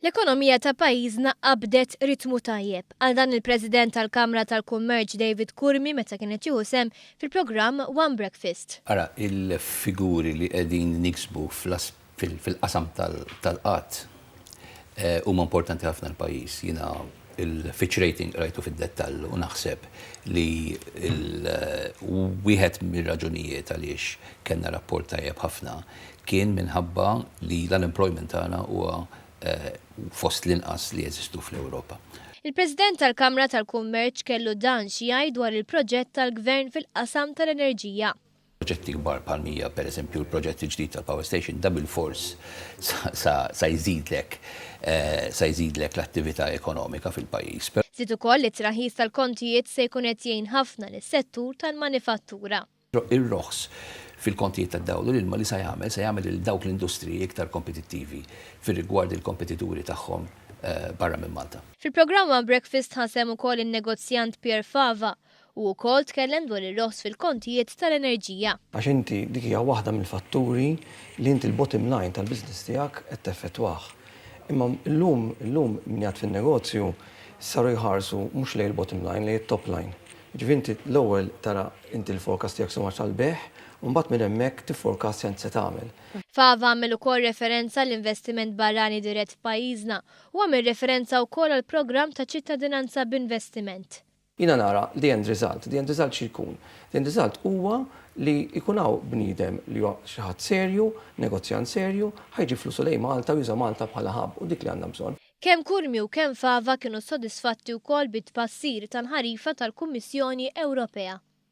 L-ekonomija ta' pajjiżna qabdet ritmu tajjeb, qal dan il-President tal-Kamra tal-Kummerċ David Curmi meta kien qed jieħu sehem fil-programm One Breakfast. Ara, il-figuri li qegħdin niksbu fil-qasam tal-qgħad huma importanti ħafna għall-pajjiż. Jiena il-Fitch Rating qrajtu fid-dettall u naħseb li wieħed mir-raġunijiet għaliex kellna rapport tajjeb ħafna kien minħabba li l-unemployment tagħna huwa fost l-inqas li jeżistu fl-Ewropa. Il-President tal-Kamra tal-Kummerċ kellu dan xi jgħid dwar il-proġett tal-Gvern fil-qasam tal-enerġija. Proġetti kbar bħal mija pereżempju l-proġett il-ġdid tal-power station da bilfors sa jżidlek sa jżidlek l-attività ekonomika fil-pajjiż. Żied ukoll li t-traħħis tal-kontijiet se jkun qed jgħin ħafna lis-settur tal-manifattura. Ir-roħs fil-kontijiet tad-dawl u l-ilma li sa jagħmel, se jagħmel lil dawk l-industriji iktar kompetittivi fir-rigward il-kompetituri tagħhom barra minn Malta. Fil-programm One Breakfast ħa sehem ukoll in-negozjant Pierre Fava. Hu wkoll tkellem dwar ir-roħs fil-kontijiet tal-enerġija. Għax inti dik hija waħda mill-fatturi li inti l-bottom line tal-business tiegħek qed teffettwah. Imma llum, illum min qiegħed fin-negozju saru jħarsu mhux lejn il-bottom line, lejn it-top line. Jiġifieri inti l-ewwel tara inti l-forecast tiegħek x'huma tal-bejgħ u mbagħad minn hemmhekk tifforecastja int se tagħmel. Fava għamel ukoll referenza għall-investiment barrani dirett f'pajjiżna u għamel referenza wkoll għall-programm ta' ċittadinanza b'investiment. Jiena nara the end result. The end result xi jkun? The end result huwa li jkun hawn bniedem li huwa xi ħadd serju, negozjant serju, ħa jġib flusu lejn Malta u juża Malta bħala hub u dik li għandna bżonn. Kemm Curmi u kemm Fava kienu sodisfatti wkoll bit-tbassir tal-ħarifa tal-Kummissjoni Ewropea.